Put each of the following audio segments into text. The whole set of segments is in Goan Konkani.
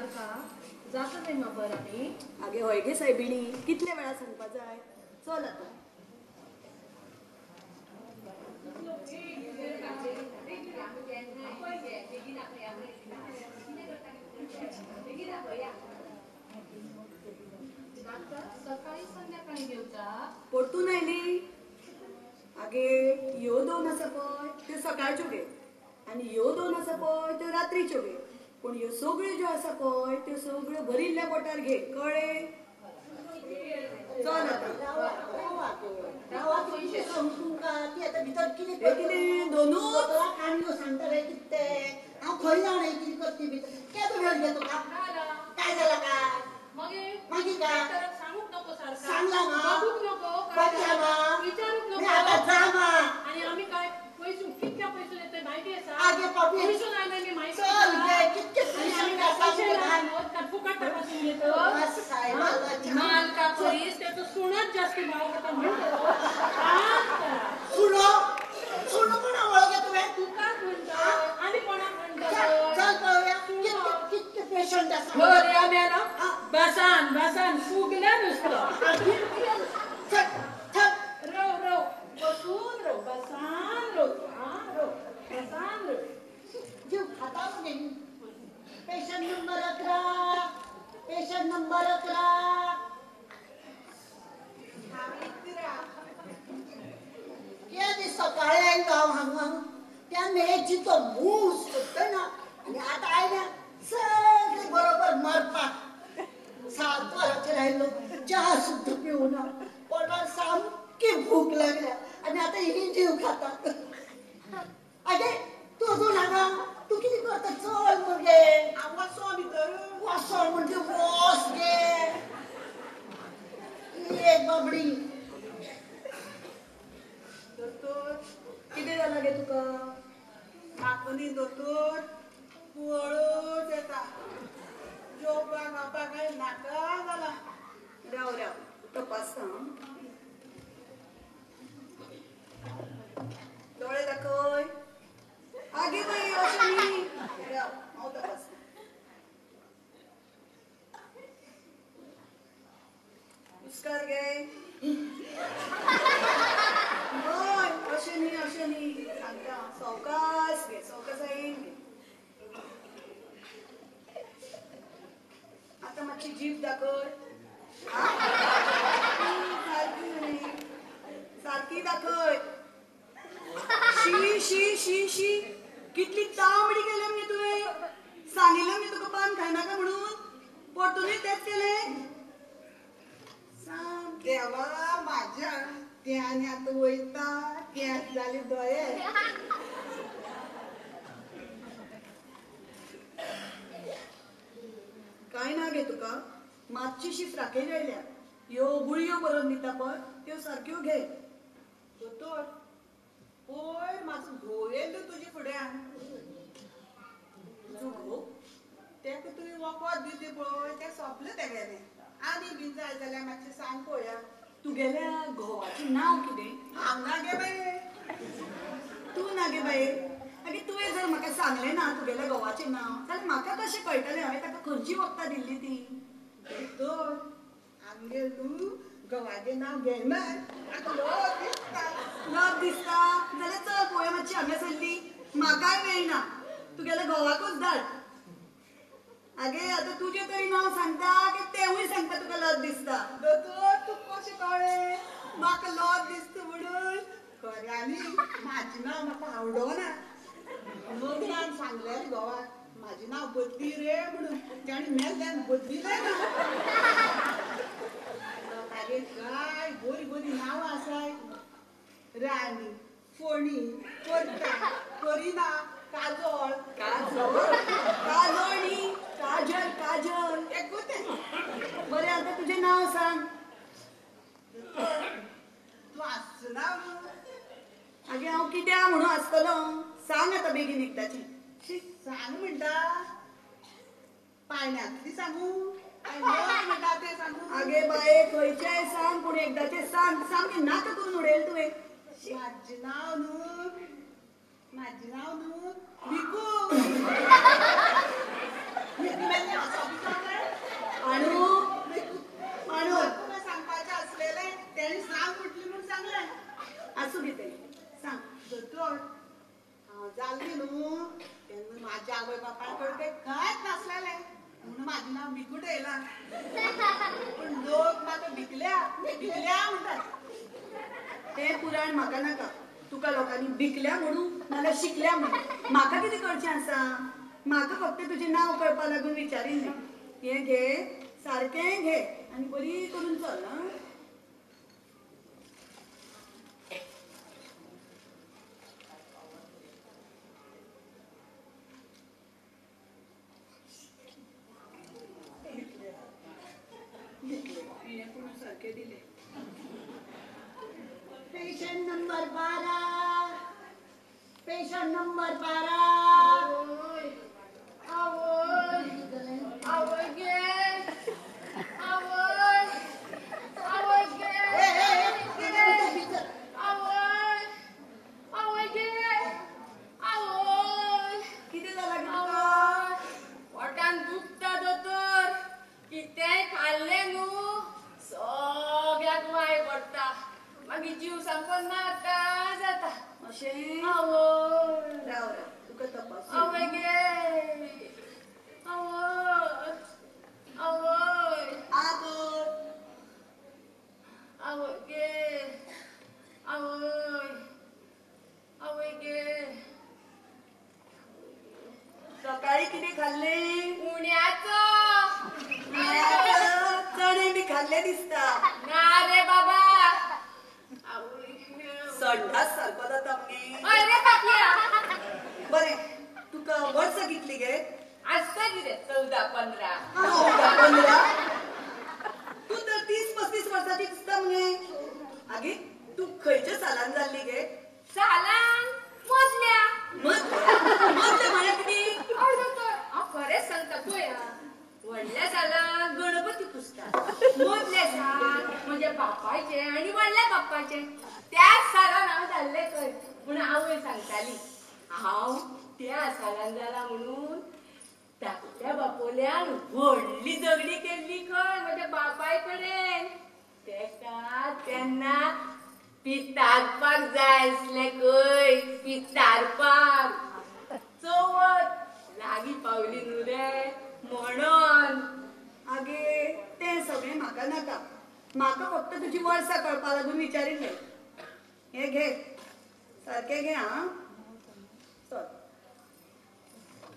सारका जाता न्ही मा बरं न्ही. आगे हय गे सायबिणी, कितले वेळा सांगपा जाय. चल आतां. सकाळी संध्याकाळी घेवचा. परतून आयली. आगे ह्यो दोन आसा पळय त्यो सकाळच्यो घे आनी ह्यो दोन आसा पळय त्यो रात्रीच्यो घे. पूण ह्यो सगळ्यो ज्यो आसा पळय त्यो सगळ्यो भरिल्ल्या पोटार घे, कळ्ळें? चल आतां. कितें दोनूच काणयो सांगता कितें हांव खंय जाणा कितें करती भितर. केदो वेळ घे तुका? काय जाला काय मागीर काय सांगूक नको सारखा. सांगला मा बघूक नको, बघला मा, विचारूक नको. आता जा मा. आणि आम्ही काय पैसे कितक्या पैसे येते माहिती आसा? आगे पापी पैसो नाही ना मी माहिती. चल गे कितके पैसे फुकट तपासून घेतो. माल का परीस त्याचं सुणच जास्त भाव खाता म्हणतो. सुनो सुनो कोणा वळख तुवें? तुकाच म्हणतो आणि कोणाक म्हणतो? चल पळोवया कितके पेशंट आसा. बरं मेला बसान बसान फुगल्या नुसतं. रव रव बसून रव बसान रव. हा रव बसान रव. जीव खाता मगे. Patient number 11, patient number 11. त्या दीस सकाळी आयलो हांव हांगा त्या मेजीचो मूस सोदता ना आनी आतां आयल्या सगळे बरोबर मरपाक. 7 वरांचेर आयलो, च्या सुद्दां पिवना, पोटार सामकी भूक लागल्या आनी आतां ही जीव खाता. आगे तूं अजून हांगा तूं कितें करता? चल मगे. हांव वचो भितर. वचो म्हणजे वस गे. एक बाबडी. दोतोर कितें जालां गे तुका? म्हाका न्ही दोतोर वळूच येता. जेवपाक खावपाक काय नाका जाला. राव राव तपासता. दोळे दाखय. आगे बाई अशें न्ही. राव हांव तपासता. मुस्कार गे. हय अशें न्ही अशें न्ही सांगता. सवकास घे, सवकासायेन घे. आतां मातशी जीभ दाखय. सारकी न्ही, सारकी दाखय. शी शी शी शी कितली तांबडी केल्या मगे तुवें. सांगिल्लें मगे तुका पान खायनाका म्हणून, परतूनय तेंच केलें. देवा म्हाज्या ते आनी आतां वयता केंस जाले दोळे. कांय ना गे तुका, मातशीशी फ्राकेर आयल्या. ह्यो गुळयो बरोवन दिता पळय त्यो सारक्यो घे. दोतोर पयर म्हाजो घोव येयलो तुजे फुड्यान. तुजो घोव? तेका तुवें वखद दिली पळय तें सोंपलें तेगेलें. आनी बीन जाय जाल्यार मातशें सांग पळोवया. तुगेल्या घोवाचें नांव कितें? हांव ना गे बाये. तूं ना गे बाये? आगे तुवें जर म्हाका सांगलें ना तुगेल्या घोवाचें नांव जाल्यार म्हाका कशें कळटलें हांवें ताका खंयची वखदां दिल्ली ती? दोतोर आमगेर न्हू घोवाचें नांव घेयना. आतां लज दिसता. लज दिसता जाल्यार चल पळोवया मातशी हांगा सरली. म्हाकाय मेळना, तुगेल्या घोवाकूच धाड. आगे आतां तुजें तरी नांव सांगता की तेवूय सांगता तुका लज दिसता? दोतोर तुका कशें कळ्ळें म्हाका लज दिसता म्हणून? खऱ्यांनी म्हाजें नांव म्हाका आवडना. लग्नान सांगलें घोवाक म्हाजें नांव बदली रे म्हणून, तेणी मेल्ल्यान बदलिलें ना. लोकांगेर काय बरीं बरीं नांवां आसाय. राणी, फोणी, करता, करिना, काजळ. काजळ? काजळ न्ही, काजल काजल. एकूच तें. बरें आतां तुजें नांव सांग. तूं आसना. आगे हांव कित्याक म्हणून आसतलो? सांग आतां बेगीन एकदाचें. सांग म्हणटा? पाळण्यांतली सांगू? म्हणटा तें सांगू? आगे बाये खंयचेय सांग पूण एकदाचें सांग. सामकें नाका करून उडयलें तुवें. म्हाजें नांव न्हू, म्हाजें नांव न्हू भिकू. माझ्या आवय बापाकडे कांयच नासलेलें म्हणून माझें नांव भिकूट येयलां. पूण लोक म्हाका भिकल्या भिकल्या म्हणटात. तें पुराण म्हाका नाका. तुका लोकांनी भिकल्या म्हणू नाल्यार शिकल्या म्हणू, म्हाका कितें करचें आसा? म्हाका फक्त तुजें नांव कळपा लागून विचारिल्लें. हें घे, सारकें घे आनी बरी करून चल. आं, सारकें दिलें. Patient number 12, patient number 12. आवय आवय गे, आवय आवय गे, आवय आवय गे, आवय. कितें जालां गे तुका? पोटान दुखता दोतोर. कितेंय खाल्लें न्हू सगळ्याक वाय पडटा, मागीर जीव सामको नाका जाता. अशें? आवय. राव राव, तुका तपास. आवय गे, आवय आवय आवय आवय गे, आवय आवय गे. सकाळी कितें खाल्लें? उण्याचो चणे बी खाल्ले दिसता. ना रे बाबा, संडास सारको जाता मगे. अरे बापया. बरें, तुका वर्सां कितली गे? आसता कितें 14 15. 14 15? तूं तर 30 35 वर्सांची दिसता मगे. आगे तूं खंयच्या सालान जाल्ली गे? सालान मदल्या. मदल्या म्हळ्यार कितें? हय दोतोर, हांव खरेंच सांगता पळय. व्हडल्या सालान गणपती पुजतात, मदल्या साल म्हज्या बापायचें आनी व्हडल्या बाप्पाचें. त्याच सालान हांव जाल्लें खंय. पूण आवय सांगताली हांव त्या सालान जाला म्हणून धाकट्या बापोल्यान व्हडली झगडी केल्ली खंय म्हज्या बापाय कडेन. तेका तेन्ना पितारपाक जाय आसलें खंय, पितारपाक. चवथ लागीं पावली न्हू रे म्हणून. आगे तें सगळें म्हाका नाका. म्हाका फक्त तुजी वर्सां कळपा लागून विचारिल्लें. हें घे, सारकें घे. आं, चल.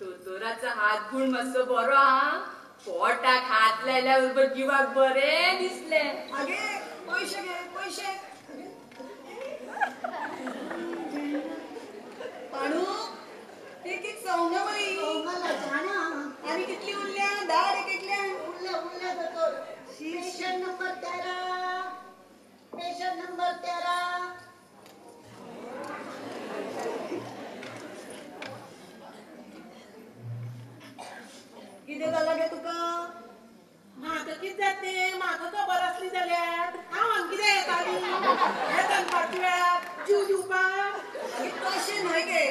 दोतोराचो हात गुण मातसो बरो. आं, पोटाक हात लायल्या बरोबर जिवाक बरें दिसलें. आगे पयशे घे, पयशे. पाणू एक एक सवंगां मरी. आनी कितली उरल्या? 10 एक एकल्या उरल्या उरल्या दोतोर. Patient number 13, patient number 13. कितें जालां गे तुका? म्हाका कितें जातें? म्हाका खबर आसली जाल्यार हांव हांगा कितें येतालीं हे दनपारच्या वेळार जीव दिवपाक? आगे तशें न्हय गे,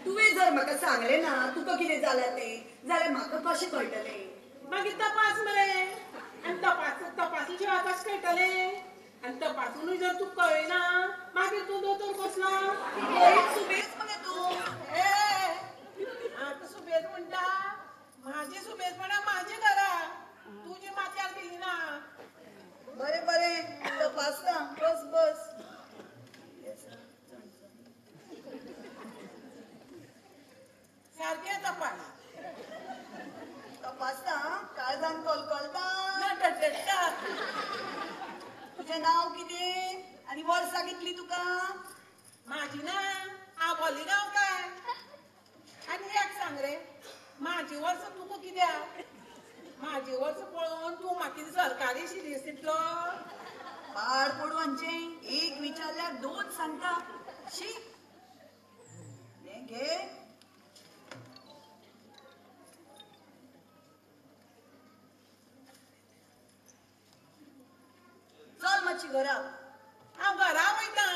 तुवें जर म्हाका सांगलें ना तुका कितें जालां तें जाल्यार म्हाका कशें कळटलें? मागीर तपास मरे. आनी तपासले शिवाय कशें कळटलें? आनी तपासुनूय जर तुका कळ्ळें ना मागीर तूं दोतोर कसलो? सुबेज मगे तूं. आतां सुबेज म्हणटा? म्हाजी सुबेजपणा म्हाजे घरा, तुजी माथ्यार दिली ना. बरें बरें, तपासता. बस बस. सारकें तपास. तपासता. काळजान कलकलता. ना. तुजें नांव कितें आनी वर्सां कितली तुका? म्हाजी ना आबोली गांवकार. आनी एक सांग रे, म्हाजी वर्सां तुका कित्याक? म्हाजी वर्सां पळोवन तूं म्हाका कितें सरकारी शिरीस दितलो? पाड पडूं हांचें. एक विचारल्यार 2 सांगता. शी, हें घे. चल मातशी घरा. हांव घरा वयता,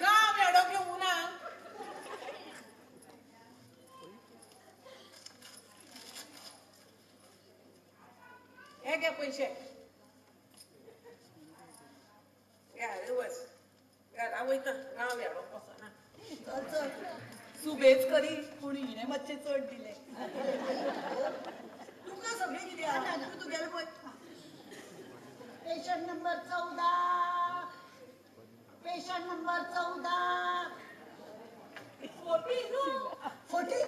गांव येडो घेवना. हे घे पयशे. घरा वच, घरा वयता, गांव येडो वचना. चल चल, सुबेज करी. पूण हिणें मातशें चड दिलें. तुका सगळें कितें तूं तुगेलें पळय. Patient number 14, patient number 14. 14 14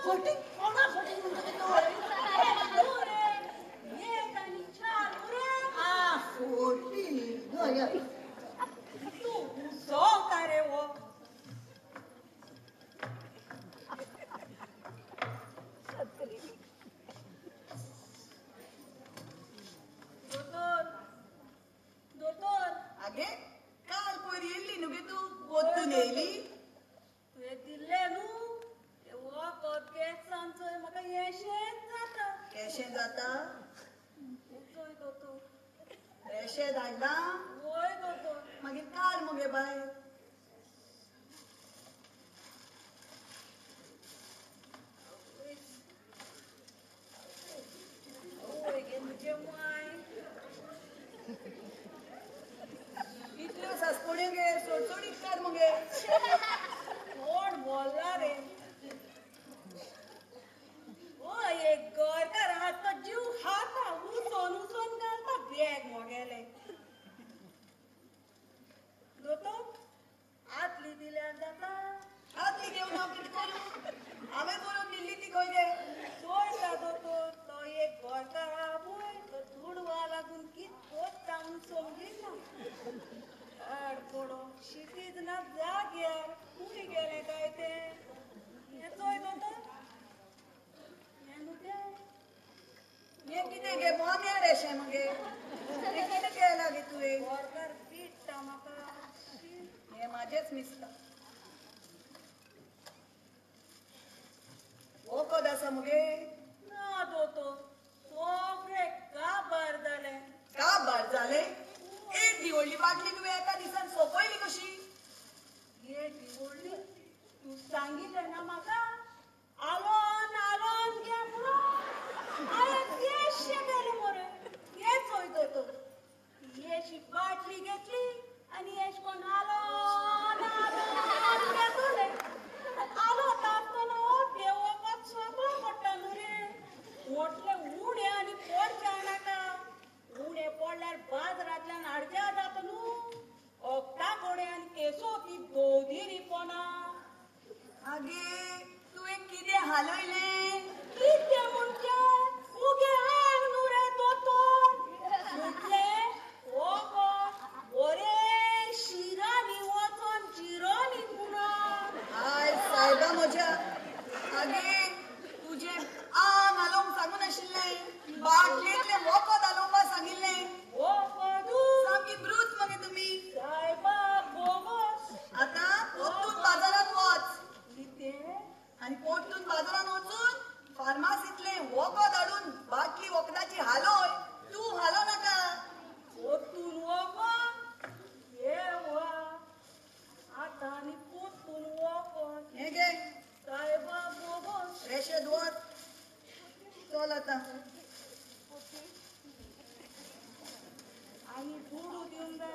14 कोणा 14 म्हणतो तू? एक आणि 4 रे. आ 14. तू उसवता रे वो. दोतोर दोतोर. आगे काल पयर येयल्ली न्हू गे तूं, पोत्तून येयली. तुवें दिल्लें न्हू तें वखद घेतसान चोय म्हाका येशेंच जाता. केशें जाता? चोय दोतोर. रेशें धाडलां? वय दोतोर. मागीर काल मुगे बाय. वय गे म्हजें माय. इतल्यो सासपण्यो गे सोडसोडीत काड मुगे. कोण बोल्ला रे? वय एक गोरकार आहा तो जीव खाता, उसोन उसोन घालता बॅग मोगेलें. दोतोर आतली दिल्यार जाता? आतली घेवन हांव कितें करूं? हांवें बरोवन दिल्ली ती खंय गे? सोडटा दोतोर, तो एक गोरकार आहा पळय तो दुडवा लागून कित कोत्ता म्हूण समजिना. आड पडो शितीच ना जाग्यार कुणी गेलें काय तें. हें चोय दोतोर, हें न्हू तें. हें कितें गे मोन्या रेशें मगे? हें कितें केलां गे तुवें? गोरकार पिडटा म्हाका. हें म्हाजेंच मिसता. वखद आसा मुगे? ना दोतोर, सगळें काबार जालें. काबार जालें? एक व्हडली बाटली तुवें एका दिसान सोंपयली कशी? येदी व्हडली तूं सांगिल्लें ना म्हाका, आलोन आलोन घे म्हणून. हांवें तेंशें केलें मरे. हें चोय दोतोर, येशी बाटली घेतली आनी एश कोन्न आलोन आलोन घेतलें. आलोता आसतना तें वखद सगळें पडटा न्हू रे. मोटलें उणें आनी पडचें नाका. उणें पडल्यार बाजारांतल्यान हाडच्या जाता न्हू. ओखता कोडे आनी केसो ती दोदिरी पोना. आगे तुवें कितें हालयलें? कितें म्हणचें मुगे आंग न्हू रे दोतोर. म्हटलें वखद बरें शिरांनी वचोन जिरोनी म्हणून. I सायबा म्हज्या. आगे तुजें आंग हालोवंक सांगू नाशिल्लें, बाटलेंतलें वखद हालोवपाक सांगिल्लें. वखदूच सामकी ब्रूत मगे तुमी. सायबा बोगस. आतां पोत्तून बाजारांत वच. कितें? आनी पोत्तून बाजारांत वचून फार्मासींतलें वखद हाडून बाटली वखदाची हालोय. तूं हालो नाका. पोत्तून वखद? देवा, आतां आनी पोत्तून वखद. हें घे सायबा बोगस. रेशेद वच. चल आतां. आनी दुडू दिवंक जाय.